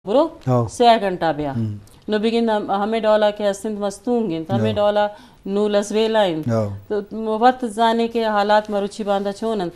برو، ہاں۔ سہ گھنٹہ بیا۔ ہم۔ نو بگند ہم-، ہمے ڈولا کہ ہست انت مستونگ انت، ہمے ہاں۔ ڈولا نو لزویلا انت۔ ہاں۔ تو وت زانے کہ حالات مروچی باندا چون انت۔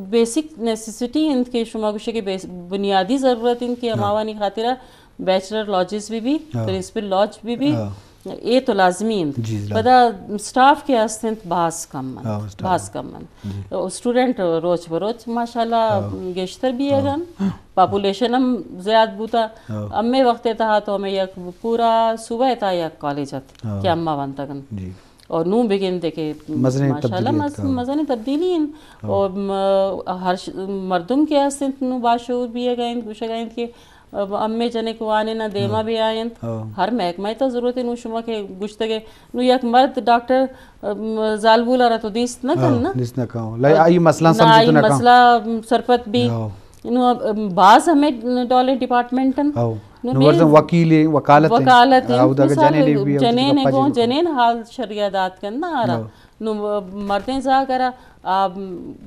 بیسک نیسیسٹی انت کہ شما گوشے کہ بیس-، بنیادی ضرورت انت کہ ہاں۔ ہماوانی خاطرہ بیچلر لاجز بہ بی، ہاں۔ پرنسپل لاج بہ بی، ہاں۔ اے تو لازمی انت۔ جی، لازمی۔ پدا اسٹاف کہ ہست انت باز کم انت، ہاں، اسٹاف۔ باز کم انت۔ جی۔ اسٹوڈنٹ روچ بروچ ماشاءاللہ ہاں۔ گیشتر بیگ انت۔ ہاں۔ پاپولیشن ہم زیاد بوتا۔ ہاں۔ ہمے وقت ءِ تہا تو ہمے یک پورا صوبہ ءِ تہا یک کالج ات ہاں۔ کہ اما ونتگ انت۔ جی۔ اور نوں بگندے کہ مزنیں ماشاءاللہ تبدیلی مز-، اتکا۔ مزنیں تبدیلی انت۔ ہاں۔ اور م-، ہر ش-، مردم کہ ہست انت نوں باشعور بیگ انت، گوشگ انت کہ ہمے جنک وانیناں دیما ہاں۔ بیاینت۔ ہاں۔ ہر محکمہ ءِ تہا ضرورت انت، نوں شما کہ گوشتگ ئے، نوں یک مرد ڈاکٹر، ام، زالبول ءَ را تو دیست نہ کن ہاں، نا؟ دیست نہ کن۔ لے، آئی مسئلہ نہ، سمجھت آئی نہ کن۔ مسئلہ، ام، سرپد بی۔ ہاں۔ نوں، ام، باز ہمے ڈولیں ڈپارٹمنٹ انت۔ ہاں۔ نوں نوں ورزن وکیل ایں، وکالت ایں۔ وکالت ایں۔ ہاں، اودا مثال، جنین بی، جنین گپا گوں، جی۔ جنین حال شریعہ دات کن نا آرا۔ ہاں۔ نوں مردیں زاگ ءَ را آ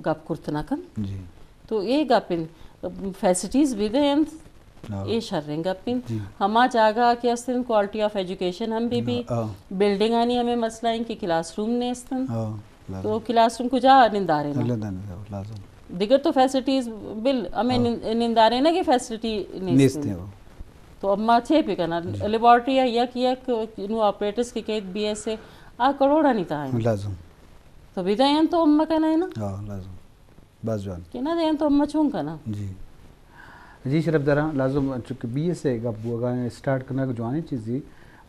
گپ کرت نہ کن۔ جی۔ تو اے گپ انت، فیسلٹیز بہ دے انت، ہاں۔ اے شریں گپ انت۔ جی۔ ہما جاگہ کہ است انت، کوالٹی آف ایجوکیشن ہم بہ بی، ہاں۔ بلڈنگانی ہمے مسئلہ انت کہ کلاس روم نیست انت۔ ہاں، لازم۔ تو کلاس روم کجا ننداریناں؟ لازم، لازم۔ دگر تو فیسلٹیز بل، ہمے ہاں۔ نن-، نندارینگ ءِ فیسلٹی نیست نیست انت۔ ہاں۔ تو اما چے پہ کناں؟ جی۔ لیبارٹری ءَ یک یک نوں آپریٹرز کہ کیت بی ایس اے، آ کروڑانی تہا انت۔ لازم۔ تو بہ دے انت تو اما کنائیناں؟ ہاں، لازم۔ باز جوان۔ کہ نہ دیں تو اما چون کناں؟ جی۔ جی شرف داراں، لازم چونکہ بی ایس اے گپ بوگا ایں، اسٹارٹ کنگ جوانیں چیزے۔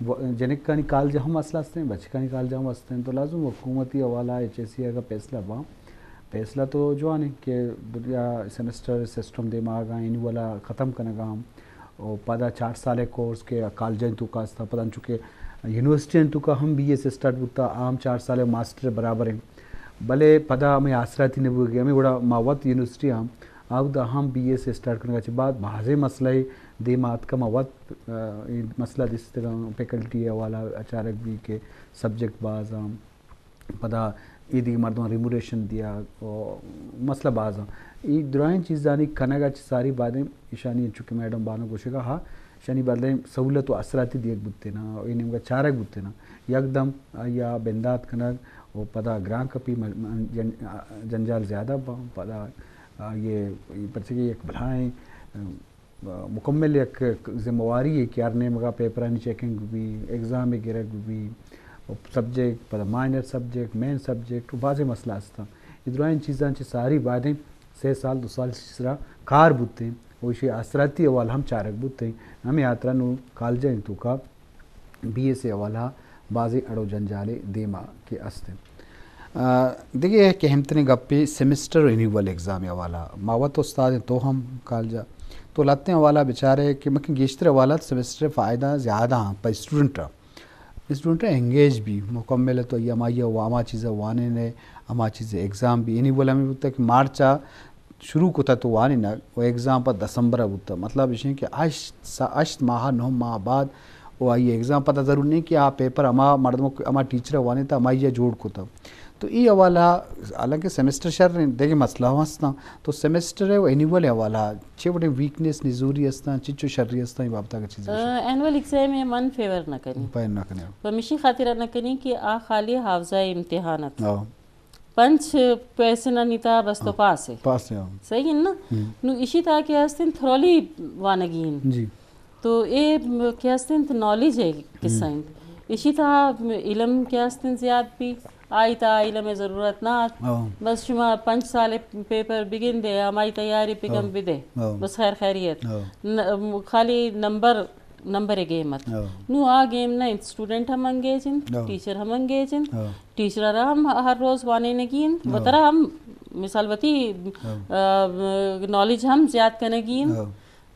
و-، جنکانی کالج ہم مسئلہ ہستیں، بچکانی کالج ہم ہستیں، تو لازم حکومتی حوالہ ایچ ایس سی اگا فیصلہ باں، فیصلہ تو جوانیں کہ دنیا سیمسٹر سسٹم دیما آگا، اینولا ختم کنگا ہم، و پدا چار سالے کورس کہ کالجانی توکا استا، پدا انچو کہ یونیورسٹیانی توکا ہم بی ایس اے اسٹارٹ بوتا، آ ہم چار سالے ماسٹر برابر ہیں۔ بلے پدا ہمے آسراتی نہ بوگی، ہمے وڑا ما وت یونیورسٹی ہم، اودا ہم بی ایس اے اسٹارٹ کنگا چہ بعد بازیں مسئلہ دیما آتکا، ما وت، آ، اے مسئلہ دیستگاں، فیکلٹی حوالہ اچارگ بی کہ سبجیکٹ باز ہم۔ پدا اے دگہ مردماں ریموریشن دیا، او مسئلہ باز ایں۔ اے درائیں چیزانی کنگ ءَ چہ ساری بائدیں ایشانی انچو کہ میڈم بانک گوشگا ہا، ایشانی بائدیں سہولت و آسراتی دیگ بوتیناں، اے نیمگا چارگ بوتیناں۔ یکدم آیا بندات کنگ و پدا گران کپی م-، م-، جن-، جنجال زیادہ باں، پدا آئیے، پرچہ کہ یک بلاہیں، مکمل یک ذمہ واری ہے کہ ہر نیمگا پیپرانی چیکنگ بہ بی، ایگزام گرگ بہ بی، سبجیکٹ، پدا مائنر سبجیکٹ، مین سبجیکٹ، و بازیں مسئلہ ہستاں۔ اے درائیں چیزاں چہ ساری بائدیں سے سال، دو سال سرا کار بوتیں، و ایشی آسراتی حوال ہم چارگ بوتیں۔ ہمے ہاترا نوں کالجانی توکا بی ایس اے حوالہ بازیں اڑ و جنجالے دیما کہ است انت۔ آ، دگہ یک اہمتریں گپے سیمسٹر رینیول ایگزام حوالہ۔ ما وت استاد ایں، تو ہم کالجا۔ تو لہتیں حوالہ بچارے کہ مکن گیشتر حوالہ سیمسٹر فائدہ زیادہ ہاں پہ اسٹوڈنٹ ءَ۔ اسٹوڈنٹ ءَ انگیج بی، مکمل تو یہ ہمائی ءَ ہما چیز ءَ وانین ءَ، ہما چیز ءَ ایگزام بی۔ اینی بول ہمیں بوتا کہ مارچ ءَ شروع کتا تو وانینگ و ایگزام پہ دسمبر ءَ بوتا۔ مطلب اش کہ ہشت سا-، ہشت ماہ، نو ماہ بعد و آئی ایگزام پتہ ضرور نہیں کہ آ پیپر ہما مردم، ہما ٹیچر ءَ وانینتا، ہمائی ءَ جوڑ کتا۔ تو ای حوالہ، حالانکہ سیمسٹر شر انت، دگہ مسئلہ ہم ہستاں۔ تو سیمسٹر ءِ و اینیول ءِ حوالہ چے وڑیں ویکنس، نزوری ہستاں، چچو شری ہستاں، ای بابت اگر چیز بشے۔ اینول ایگزام ءَ من فیور نہ کنی۔ فیور نہ کنی۔ پمیشی خاطر نہ کنی کہ آ خالی حافظہ امتحان ات۔ ہاں۔ پنچ کوئسچنانی تہا بس تو ہاں۔ پاس ئے۔ پاس ئے، ہاں۔ صحیح ہے نا؟ ہم۔ نو ایشی تہا کہ ہستیں تھرولی وانگی انت۔ جی۔ تو اے کہ ہستیں نالج ءِ قصہ ہم۔ انت۔ ایشی تہا علم کہ ہستیں زیاد بی، آئی تہا علم ءِ ضرورت نہ ات۔ ہاں۔ بس شما پنچ سال پیپر بگندے، ہمائی تیاری پگم ہاں۔ بدے۔ ہاں۔ بس خیر خیریت۔ ہاں۔ ن-، خالی نمبر نمبر ءِ گیم ات۔ ہاں۔ نوں آ گیم نہ انت، اسٹوڈنٹ ہم انگیج انت، ہاں۔ ٹیچر ہم انگیج انت۔ ہاں۔ ٹیچر ءَ را ہم ہر روز وانینگی انت، ہاں۔ وترا ہم مثال وتی، ہاں۔ آ، نالج ہم زیاد کنگی انت۔ ہاں۔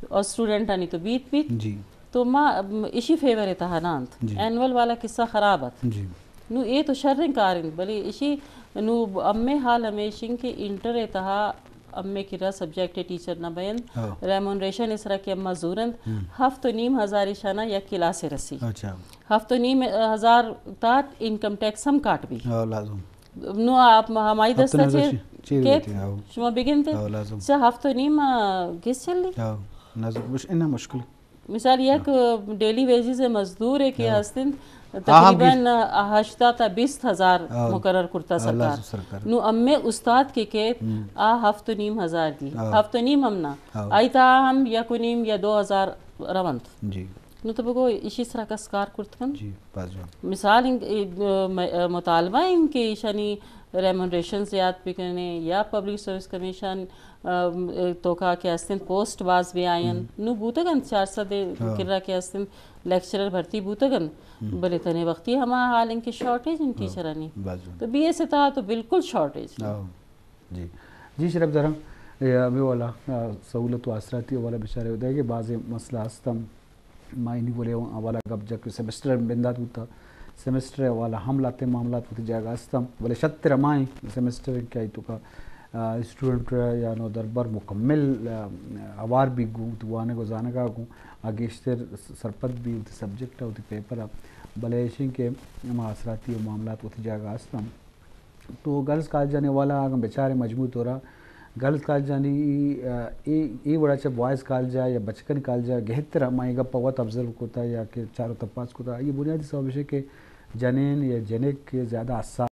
اور اسٹوڈنٹانی تو بیت بیت۔ جی۔ تو ما، ام، ایشی فیور ءِ تہا نہ انت۔ جی۔ اینول والا قصہ خراب ات۔ جی۔ نوں اے تو شریں کار انت، بلے ایشی نوں ہمے حال ہمیش انت کہ انٹر ءِ تہا ہمے کرا سبجیکٹ ءِ ٹیچر نہ بینت، ہاں۔ ریمونریشن ءِ سرا کہ اما زور انت، ہم۔ ہفت و نیم ہزار ایشانا یک کلاس ءَ رسی۔ اچھا۔ ہفت و نیم ہزار تات انکم ٹیکس ہم کاٹ بی۔ ہاں، لازم۔ نوں آپ ہمائی ہفت و دستا نیم ہزار چیر، چیر کیت، بیتی، ہاں۔ شما بگندے۔ ہاں، لازم۔ چہ ہفت و نیم، آ، گیس چلی؟ ہاں، لازم۔ مش-، انہا مشکل۔ مثال یک ڈیلی ویجز ءِ مزدور ءِ کہ ہاں۔ ہست انت، ہاں، ہم تقریباً ہشت تا بیست ہزار ہاں۔ مقرر کرتا اللہ سرکار۔ سرکار۔ نو امے استاد کہ کیت، ہم۔ آ ہفت و نیم ہزار گی۔ ہاں۔ ہفت و نیم ہم نہ۔ ہاں۔ آئی تا ہم یک و نیم یا دو ہزار رونت۔ جی۔ نو تو بگو ایشی سرا کس کار کرت کن؟ جی، باز جوان۔ مثال ان، م-، مطالبہ ان کہ ایشانی ریمونریشن زیات بکنے یا پبلک سروس کمیشن، ام، توکا کہ ہستن پوسٹ باز بیاین۔ ہم۔ نو بوتگ انت چار سد ہاں۔ کرا کہ ہستن لیکچرر بھرتی بوتگ انت۔ ہم۔ بلے تنے وقتی ہما حال ان کہ شارٹیج ان ہاں۔ ٹیچرانی۔ باز جوان۔ تو بی ایس ءِ تہا تو بالکل شارٹیج۔ ہاں۔ جی۔ جی شرف دارم، اے ہمے والا، آ، سہولت و آسراتی والا بچارے ہو دے کہ بعض مسئلہ ہستم۔ ما اینی بولے حوالہ گپ جک سمسٹر بندات بوتا، سمسٹر والا ہم لاتے معاملات ہوتی جاگہ ہستم، بلے شتر ہمائیں سمسٹر کہ آئی توکا، آ، اسٹوڈنٹ یا نودربر مکمل، آ، اوار بیگ گوں، وانگ و زانگا گوں، آ گیشتر سرپد بی ہوتی سبجیکٹ ہوتی پیپر، بلے ایشیں کہ ہما آسراتی و معاملات ہوتی جاگہ ہستم۔ تو گرلز کالجانی حوالہ اگاں بچاریں مجموعی طورا گرلز کالجانی، آ، اے، اے وڑا چہ بوائز کالجا یا بچکانی کالجا گہتر، ما اے گپ ءَ وت آبزرو کتا یا کہ چار و تپاس کتا، اے بنیادی سبب اش کہ جنین یا جنک کہ زیادہ حساس